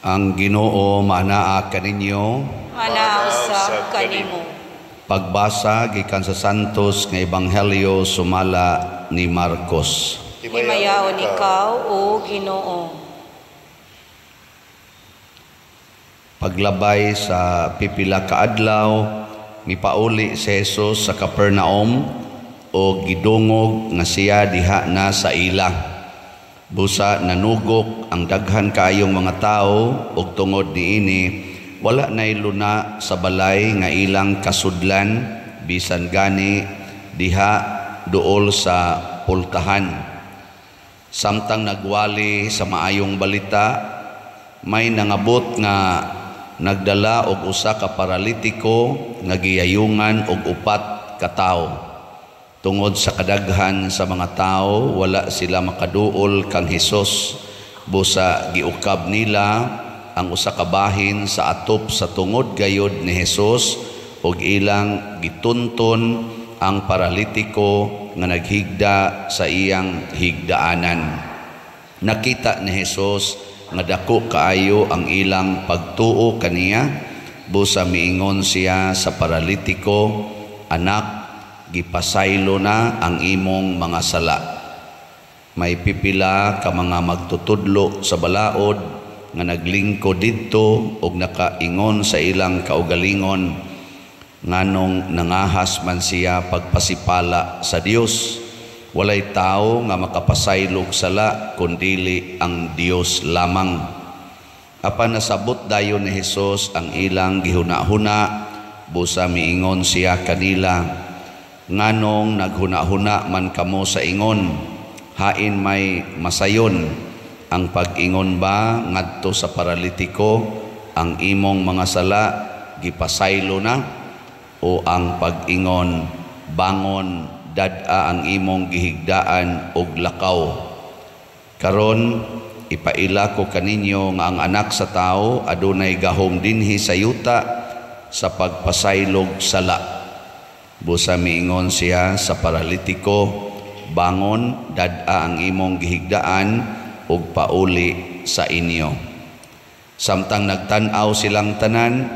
Ang Ginoo maanaa kaninyo. Manaa usab kanimo. Pagbasa gikan sa Santos nga Ebanghelyo sumala ni Marcos. Himayaon ikaw, o Ginoo. Paglabay sa pipila ka adlaw, mipauli si Jesus sa Capernaum o gidungog nga siya diha na sa ila. Busa nanugok ang daghan kaayong mga tawo ug tungod niini wala nay luna sa balay nga ilang kasudlan bisan gani diha duol sa pultahan. Samtang nagwali sa maayong balita, may nangabot nga nagdala og usa ka paralitiko nga giyayungan og upat ka tawo. Tungod sa kadaghan sa mga tao, wala sila makaduol kang Hesus. Busa giukab nila ang usa ka bahin sa atop sa tungod gayod ni Hesus ug ilang gitunton ang paralitiko nga naghigda sa iyang higdaanan. Nakita ni Hesus nga dako kaayo ang ilang pagtuo kaniya, busa miingon siya sa paralitiko, "Anak, gipasaylo na ang imong mga sala." May pipila ka mga magtutudlo sa balaod nga naglingkod didto og nakaingon sa ilang kaugalingon, nganong nangahas man siya pagpasipala sa Dios. Walay tawo nga makapasaylog sala kundili ang Dios lamang. Apan nasabot dayon ni Hesus ang ilang gihuna-huna, busa miingon siya kanila, "Nganong naghuna-huna man kamo sa ingon, hain may masayon ang pag-ingon ba ngadto sa paralitiko, ang imong mga sala gipasaylo na, o ang pag-ingon, bangon, dad-a ang imong gihigdaan og lakaw? Karon ipaila ko kaninyo nga ang anak sa tawo adunay gahom dinhi sa yuta sa pagpasaylog sala." Busa miingon siya sa paralitiko, "Bangon, dad-a ang imong gihigdaan ug pauli sa inyo." Samtang nagtan-aw silang tanan,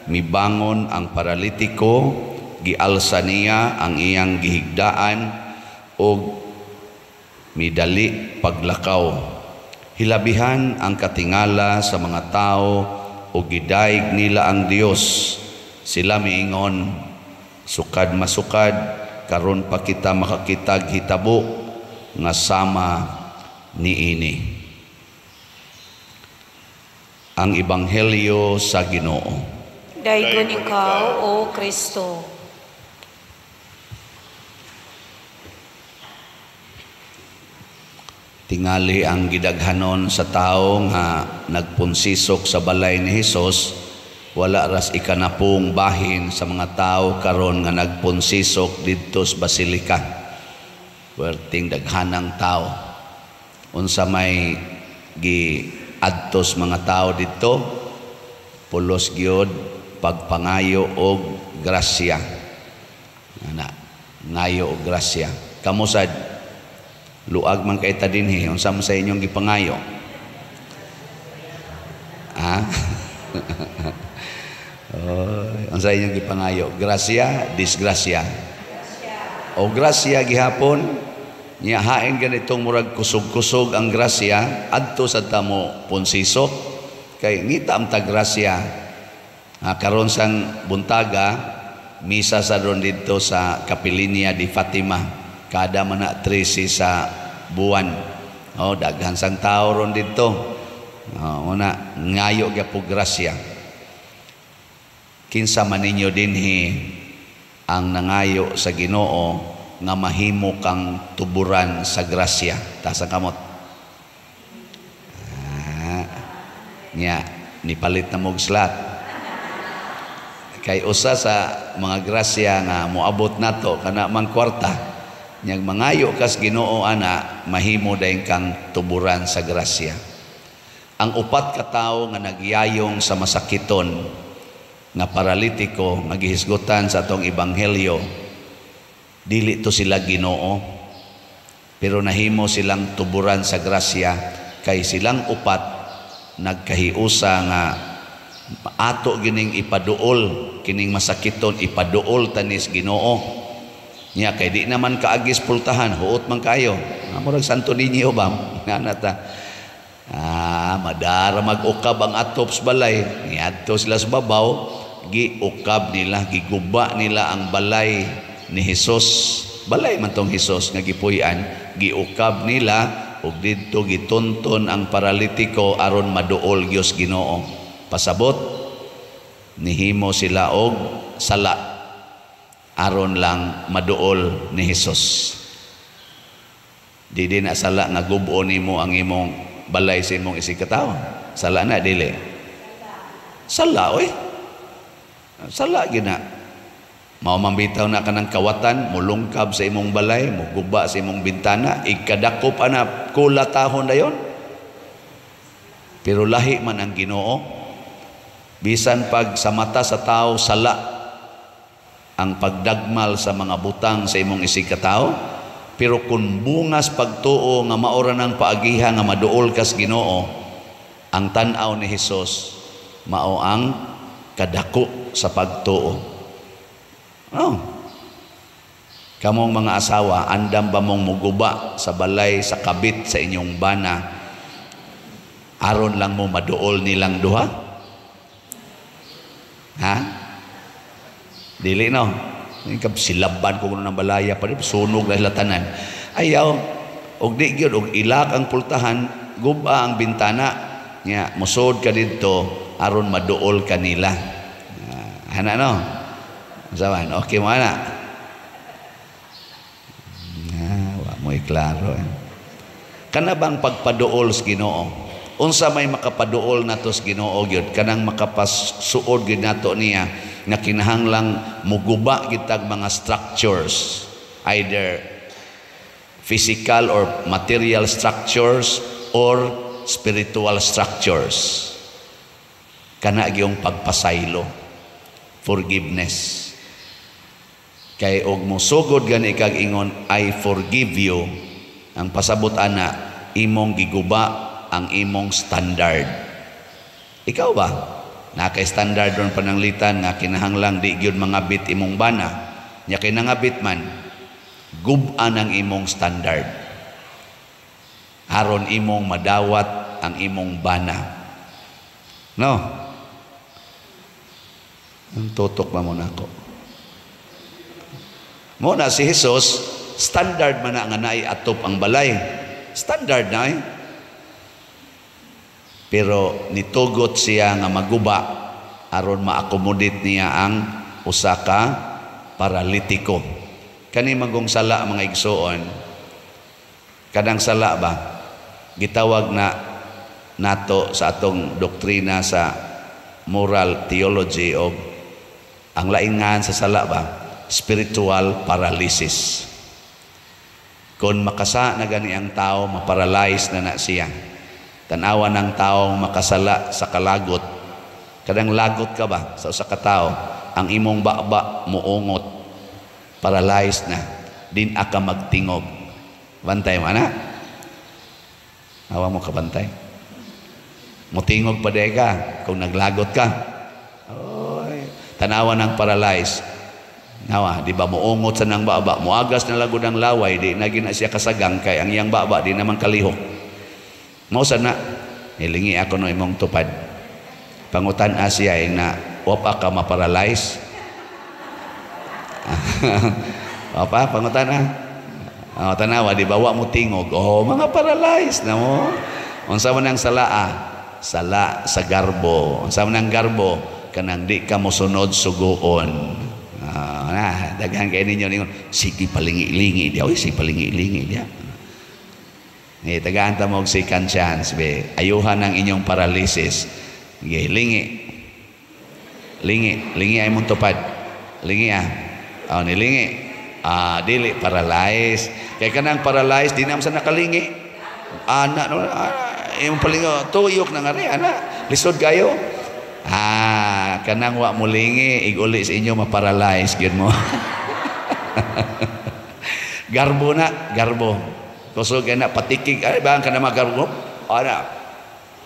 mibangon ang paralitiko, gialsa niya ang iyang gihigdaan ug midali paglakaw. Hilabihan ang katingala sa mga tao ug gidayeg nila ang Dios. Sila miingon, "Sukad masukad, karon pa kita makakitag hitabo nga sama niini." Ang Ebanghelyo sa Ginoo. Daygon ikaw, O Kristo. Tingali ang gidaghanon sa tao nga nagpunsisok sa balay ni Hesus, wala ras ikanapong bahin sa mga tao karon nga nagpunsisok didto sa basilika. Werting daghanang tao. Unsa may giadtos mga tao didto, pulos gyud pagpangayo og grasya. Ana, ngayo og grasya. Kamo sad luag man kay ta dinhi, unsa man sa inyong gipangayo? Ha? Oh, unsa inyong gipangayo? Grasya, disgrasya. O grasya gihapon, nya hain ganitong murag kusog-kusog ang grasya, adto sa tamo punsisok kay ngita am ta grasya. Karon sang buntaga, misa sa ron didto sa Kapilinia di Fatima. Kada man na 13 sa buwan. Oh, daghan sang tao ron didto. Oh, una ngayo gyapon grasya. Kinsa man ninyo dinhi ang nangayo sa Ginoo nga mahimo kang tuburan sa grasya? Taas ang kamot. Nya nipalit na mog slat. Kay usa sa mga grasya nga moabot nato kana mang kwarta, nyag mangayo kas Ginoo ana, mahimo dayon kang tuburan sa grasya. Ang upat ka tawo nga nagyayong sa masakiton nga paralitiko nga gihisgutan sa atong ebanghelyo, dili to sila Ginoo, pero nahimo silang tuburan sa grasya kay silang upat Nagkahiusa nga ato gining ipaduol kining masakiton, ipaduol tanis Ginoo. Nya kay di naman kaagis pultahan, huot man kayo. Murag Santo Niño ba? Ngana ta. Ah, madara mag-ukab ang atop sa balay. Niadto sila sa babaw, giukab nila, giguba nila ang balay ni Jesus. Balay man tong Jesus nga gipuy-an, giukab nila ug didto gitunton ang paralitiko aron maduol gyud Ginoo. Pasabot nihimo sila og sala aron lang maduol ni Jesus. Di din na sala nga gubo nimo ang imong balay sa imong isigkatawo. Sala na dili. Sala oy. Sala gyud na. Mao man bitaw na kanang kawatan, mulungkab sa imong balay, muguba sa imong bintana, ikadakop ana kulatahon dayon. Pero lahi man ang Ginoo. Bisan pag sa mata sa tao sala ang pagdagmal sa mga butang sa imong isigkatawo, pero kung bungas pagtuo nga maora ng paagiha nga maduol kas Ginoo, ang tan-aw ni Hesus mao ang kadako sa pagtuo. Oh. Kamong mga asawa, andam ba mong muguba sa balay sa kabit sa inyong bana aron lang mo maduol nilang duha? Ha? Dili no. Silaban ko ng balaya pa sunog na sila tanan. Ayaw, og di gyud og ilak ang pultahan, guba ang bintana nya mosod ka didto aron maduol kanila. Ana no. Sawan, okay mo ana. Ah, wa mo'y klaro. Eh. Kana bang pagpaduol sa Ginoo? Unsa may makapaduol nato sa Ginoo gyud? Kanang makapasuod gyud nato niya nga kinahanglang muguba gitag mga structures, either physical or material structures or spiritual structures. Kana gyung pagpasaylo, forgiveness. Kay og mosugod gani kag ingon, "I forgive you," ang pasabot ana, imong giguba ang imong standard. Ikaw ba? Naka standard ron pananglitan nga kinahanglang di gyud mangabit imong bana. Nya kay nangabit man, gub-an ang imong standard. Aron imong madawat ang imong bana. No? Ang tutok ba mo nako? Mo na si Jesus, standard man na nga naay atop ang balay. Standard na eh. Pero nitugot siya nga maguba aron ma-accommodate niya ang usa ka paralitiko. Kani magong sala mga igsoon, kanang sala ba gitawag na nato sa atong doktrina sa moral theology o ang laingan sa sala ba, spiritual paralysis. Kung makasa na gani ang tao, maparalyze na na siya. Tanawa ng taong makasala sa kalagot. Kadang lagot ka ba sa usa ka tao, ang imong baba muungot, paralyzed na, din aka magtingog. Bantay mo ana? Awa mo kabantay. Mutingog pa ka kung naglagot ka. Oy, tanawa ng paralyzed. Nawa, di ba muungot sa nang baba, muagas na lagod ang laway, di na gina siya kasagang kay ang iyang baba di naman kalihok. Mao sa na nilingi ako no imong tupad. Pangutan siya ay na wapa ka maparalyze. Wapa pangutan ah. Oh, tanawa di ba wa mo tingog. Oh, mga paralyze na mo. Unsa man ang sala ah? Sala sa garbo. Unsa man ang garbo? Kanang di ka mosunod suguon. Ah, na daghan kay ninyo ningon, sige palingi-lingi dia, oy sige palingi-lingi dia. Eh, tagaan ta mo og second chance be. Ayuhan ang inyong paralysis. Sige, lingi. Lingi, lingi ay mong tupad. Lingi ah. Oh, nilingi. Ah, dili paralyzed. Kay kanang paralyzed di naman sa nakalingi. Ana no, ah, imong palingo tuyok na nga ri ana. Lisod kayo. Ah, kanang wa mo lingi, iguli sa inyo maparalyze gyud mo. Garbo na, garbo. Kusog na patikig ay ba ka na magarbo? Ana.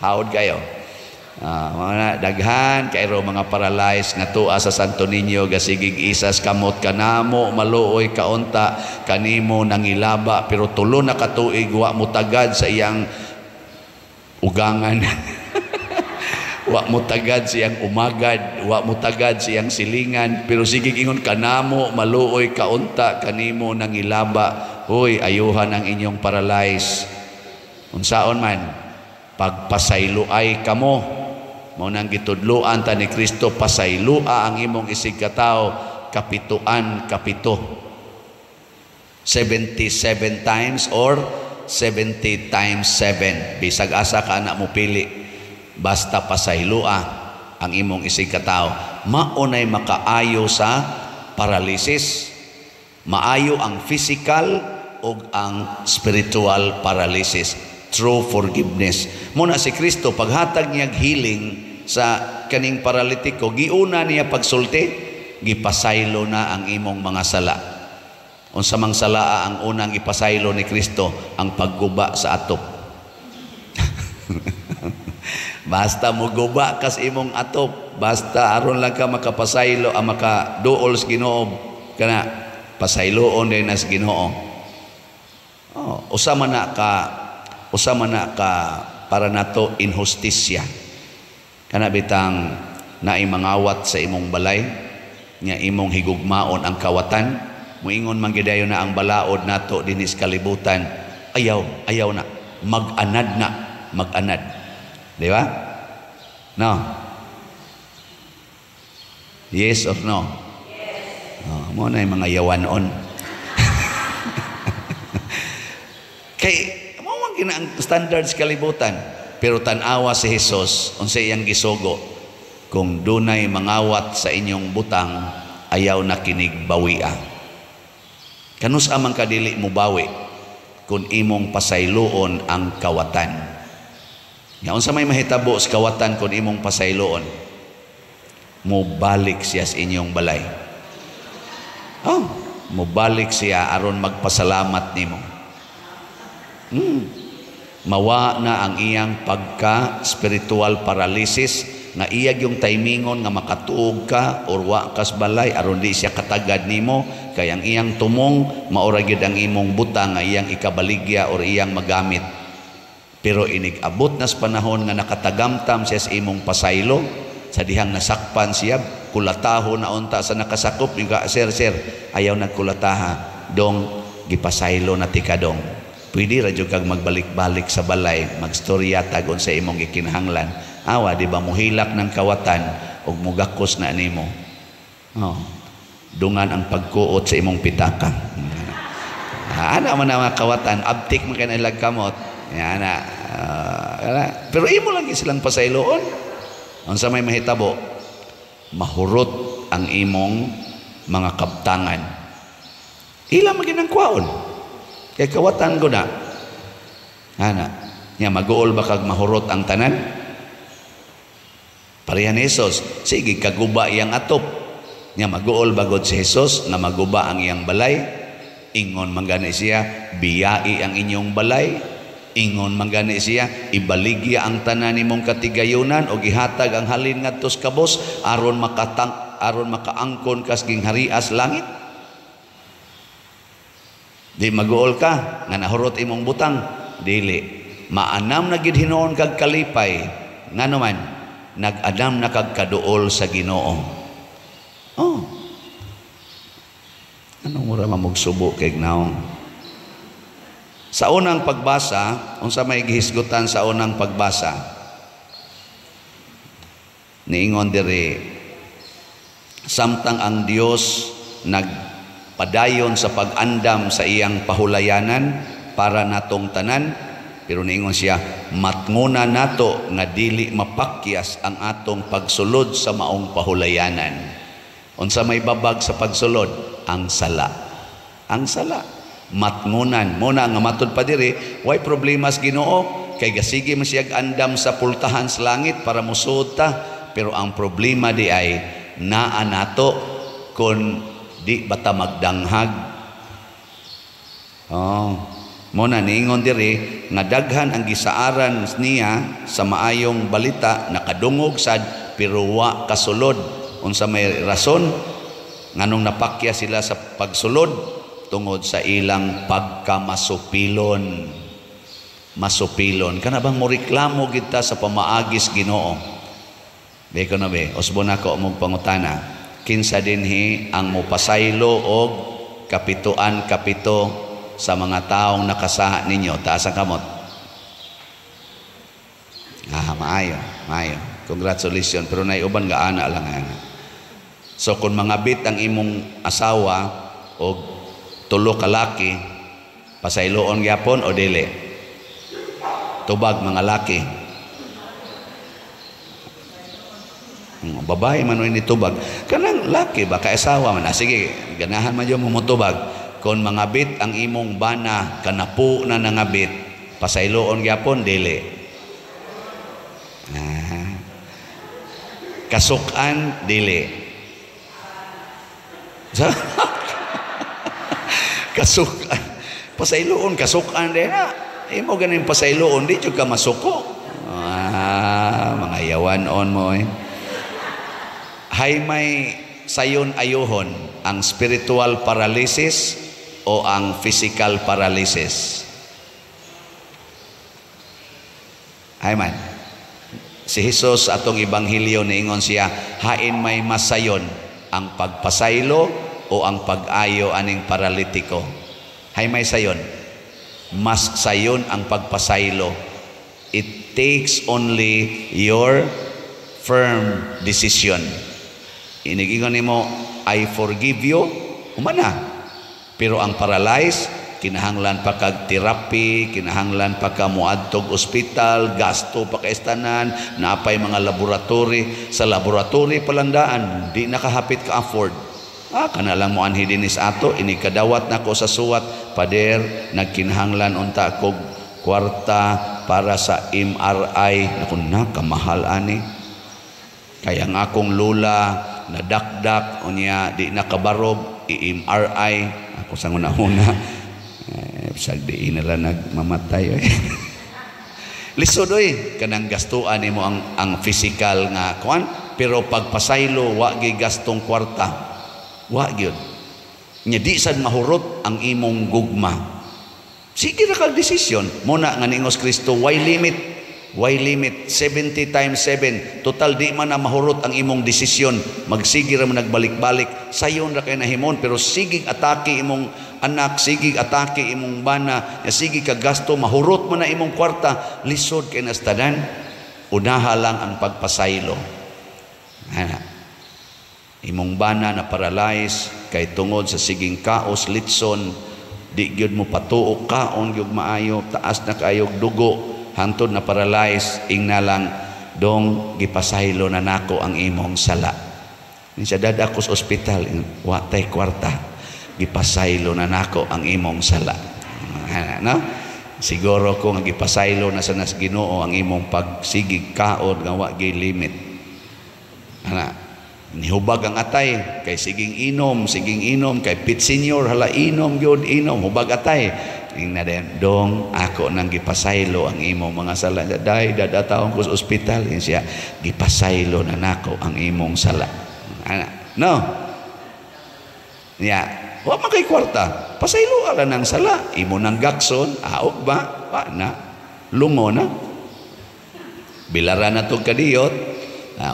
Hawd kayo. Mga daghan kay mga paralyzed nga tuwa sa Santo Niño, gasigig isas kamot, "Kanamo, maluoy kaunta kanimo, nangilaba," pero 3 na ka tuig wa mo tagad sa iyang ugangan, wa mo tagad sa iyang umagad, wa mo tagad sa iyang silingan, pero sige ingon, "Kanamo, maluoy kaunta kanimo, nangilaba." Hoy, ayuhan ang inyong paralyzed. Unsaon man pagpasayloay kamo? Mao nang gitudloan ta ni Kristo, pasayloa ang imong isig katawo kapituan kapito. 77 times or 70 times 7. Bisag asa ka na mo pili. Basta pasayloa ang imong isig katawo. Mao nay makaayo sa paralysis. Maayo ang physical o ang spiritual paralysis. True forgiveness. Muna si Kristo, paghatag niya healing sa kaning paralitiko, giuna niya pagsulti, "Gipasaylo na ang imong mga sala." Unsa mang salaa ang unang ipasaylo ni Kristo? Ang pagguba sa atop. Basta muguba kas imong atop, basta aron lang ka makapasaylo, ang makaduol sa Ginoo, kana pasayloon din as Ginoo. Oh, usa man na ka para nato inhustisya. Kana bitang naay mangawat sa imong balay nga imong higugmaon ang kawatan, moingon man gidayon na ang balaod nato dinhi sa kalibutan, ayaw, ayaw na, mag-anad na, mag-anad. Di ba? No? Yes or no? Yes. Oh, mo na yung mga yawanon. Kay mo man gina ang standards kalibutan. Pero tan-awa si Jesus, unsa iyang gisugo? "Kung dunay mangawat sa inyong butang, ayaw na kinig bawia." Kanus amang kadili mo bawi kung imong pasayloon ang kawatan? Nga unsa may mahitabo sa kawatan kung imong pasayloon? Mobalik siya sa inyong balay. Oh, mobalik siya aron magpasalamat nimo. Mawa na ang iyang pagka spiritual paralysis nga iyag yung timingon nga makatuog ka or wa kas balay aron di siya katagad nimo, kay ang iyang tumong maura gyud ang imong butang nga iyang ikabaligya or iyang magamit. Pero inig-abot nas panahon nga nakatagamtam siya sa imong pasaylo, sa dihang nasakpan siya, kulataho na unta sa nakasakop yung ka, "Sir, sir, ayaw nagkulataha dong, gipasaylo na tika dong." Pwede ra jud kag magbalik-balik sa balay, magstorya tag unsa imong gikinahanglan. Awa, di ba muhilak ng kawatan ug mugakos na nimo? Oh. Dungan ang pagkuot sa imong pitaka. Ana man ang mga kawatan, abtik man kay ilag kamot. Ana. Pero imo lang silang pasayloon. Unsa may mahitabo? Mahurot ang imong mga kabtangan. Ila man gyud ang kwaon. Kay kawatan ko na. Ana, nya maguol ba kag mahurot ang tanan? Pareha ni Jesus, sige kaguba iyang atop. Nya maguol bagod si Jesus nga maguba ang iyang balay? Ingon man gani siya, "Biyai ang inyong balay." Ingon man gani siya, "Ibaligya ang tanan nimong katigayunan o gihatag ang halin ngadto sa kabos aron makatang, aron makaangkon kas gingharias langit." Di maguol ka nga nahurot imong butang? Dili. Maanam na gid hinuon kag kalipay, ngano man nag-anam na kag kaduol sa Ginoo. Oh. Ano mura mamugsubo kay naong? Sa unang pagbasa, unsa may gihisgutan sa unang pagbasa? Niingon diri, samtang ang Dios nagpadayon sa pag-andam sa iyang pahulayanan para natong tanan, pero niingon siya, matnguna nato nga dili mapakyas ang atong pagsulod sa maong pahulayanan. Unsa may babag sa pagsulod? Ang sala. Ang sala. Matngunan. Muna nga matud pa diri, way problema sa Ginoo kay gasige man siya andam sa pultahan sa langit para musuod ta, pero ang problema di ay naa nato kun di bata magdanghag. Oh. Mo na niingon diri nga daghan ang gisaaran niya sa maayong balita, nakadungog sad pero wa kasulod. Unsa may rason nganong napakya sila sa pagsulod? Tungod sa ilang pagkamasupilon. Masupilon. Kana bang moreklamo kita sa pamaagis Ginoo? Di ko na be, usbon ako mong pangutana. Kinsa dinhi ang mopasaylo og kapituan kapito sa mga taong nakasaha ninyo? Taas ang kamot. Ah, maayo, maayo. Congratulations. Pero naiuban ga ana lang ana. So kung mangabit ang imong asawa og tulo ka laki, pasayloon gyapon o dili? Tubag mga laki. Babae man ni tubag. Kanang laki ba kay asawa man? Ah, sige, ganahan man jud mo motubag. Kung mangabit ang imong bana, kanapu na nangabit, pasayloon gyapon dili? Ah. Kasukan dili. Kasukan. Pasayloon, kasukan din na. Imo ganin pasayloon, di jud ka masuko. Ah, mga yawan on mo eh. Hay may sayon ayuhon, ang spiritual paralysis o ang physical paralysis? Hay man. Si Jesus atong ebanghelyo niingon siya, hain may masayon, ang pagpasaylo o ang pag-ayo aning paralitiko. Hay may sayon. Mas sayon ang pagpasaylo. It takes only your firm decision. Inigingon nimo, I forgive you, humana. Pero ang paralyzed, kinahanglan pa kag therapy, kinahanglan pa ka moadtog ospital, gasto pa ka estanan, naapay mga laboratory. Sa laboratory palandaan, di nakahapit ka afford. Ah, kana lang mo anhi dinis ato, ini kadawat nako sa suwat, pader, nagkinahanglan unta kog kwarta para sa MRI. Naku na, kamahal ani. Kaya ang akong lula, nadakdak, unya di nakabarog, i-MRI. Ako sa una-una, bisag di na lang nagmamatay. Eh. Lisod oy, kanang gastuan nimo ang physical nga kuan, pero pagpasaylo wa gi gastong kwarta. Wa gyud. Nya di sad mahurot ang imong gugma. Sige ra kag desisyon. Muna nga niingos Kristo, why limit? Why limit? 70 times 7. Total di man na mahurot ang imong desisyon. Magsige ra mo nagbalik-balik. Sayon ra kay nahimon, pero sige atake imong anak, sige atake imong bana, ya sige ka gasto, mahurot man na imong kwarta. Lisod kay nastadan. Unaha lang ang pagpasaylo. Ana. Imong bana na paralyze kay tungod sa siging kaos litson, di gyud mo patuok kaon gyud maayo, taas na kaayog dugo, hantod na paralyze, ingna lang dong gipasaylo na nako ang imong sala. Niya dada ko sa ospital, wa tay kwarta, gipasaylo na nako ang imong sala. No? Siguro ko nga gipasaylo na sa nas Ginoo ang imong pagsigig kaon nga wa gyud limit. Ana, nihubag ang atay kay siging inom kay pit senior hala inom gyud inom hubag atay. Ingna din, dong ako nang gipasaylo ang imong mga sala. Day dadataon ko sa ospital, siya gipasaylo na nako ang imong sala. Ana, no? Nya, wa man kay kwarta, pasaylo ala nang sala, imo nang gakson, aok ba? Wa na. Lungo na. Bilara na tog kadiyot,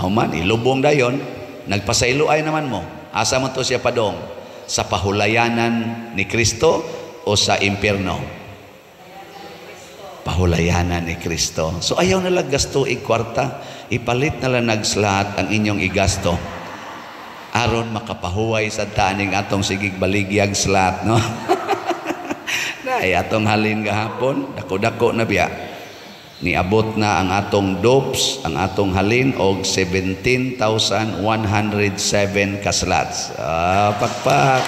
human ilubong dayon, nagpasaylo ay naman mo. Asa man to siya padong? Sa pahulayanan ni Kristo o sa impyerno? Pahulayanan ni Kristo. So ayaw na lang gasto igkwarta, ipalit na lang nagslahat ang inyong igasto. Aron makapahuway sa taning atong sigig baligyag slat, no? Nay, atong halin gahapon, dako-dako na biya. Niabot na ang atong dopes, ang atong halin og 17,107 ka slots. Ah, pakpak.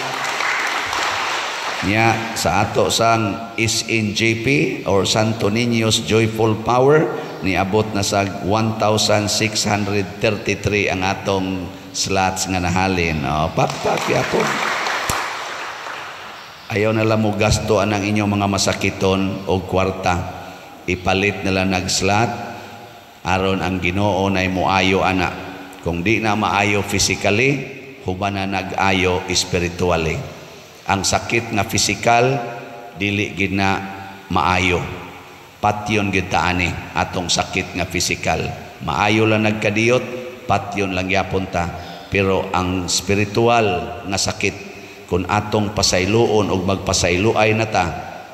Nya sa ato sang SNJP or Santo Niño's Joyful Power, niabot na sa 1,633 ang atong slots nga nahalin. Oh, pakpak yapon. Ayaw na lang mo gasto anang inyong mga masakiton o kwarta. Ipalit nila nag-slot aron ang Ginoo nay moayo ana. Kung di na maayo physically, human na nag-ayo spiritually. Ang sakit nga physical dili gid na maayo. Patyon gid ta ani atong sakit nga physical. Maayo lang nagkadiyot, patyon lang yapon ta. Pero ang spiritual nga sakit, kung atong pasayloon og magpasayloay na ta,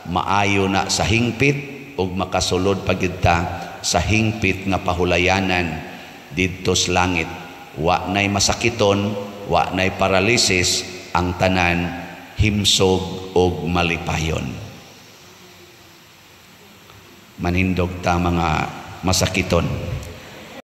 maayo na sa hingpit ug makasulod pa gid ta sa hingpit nga pahulayanan didto sa langit. Wa nay masakiton, wa nay paralysis, ang tanan himsog og malipayon. Manindog ta, mga masakiton.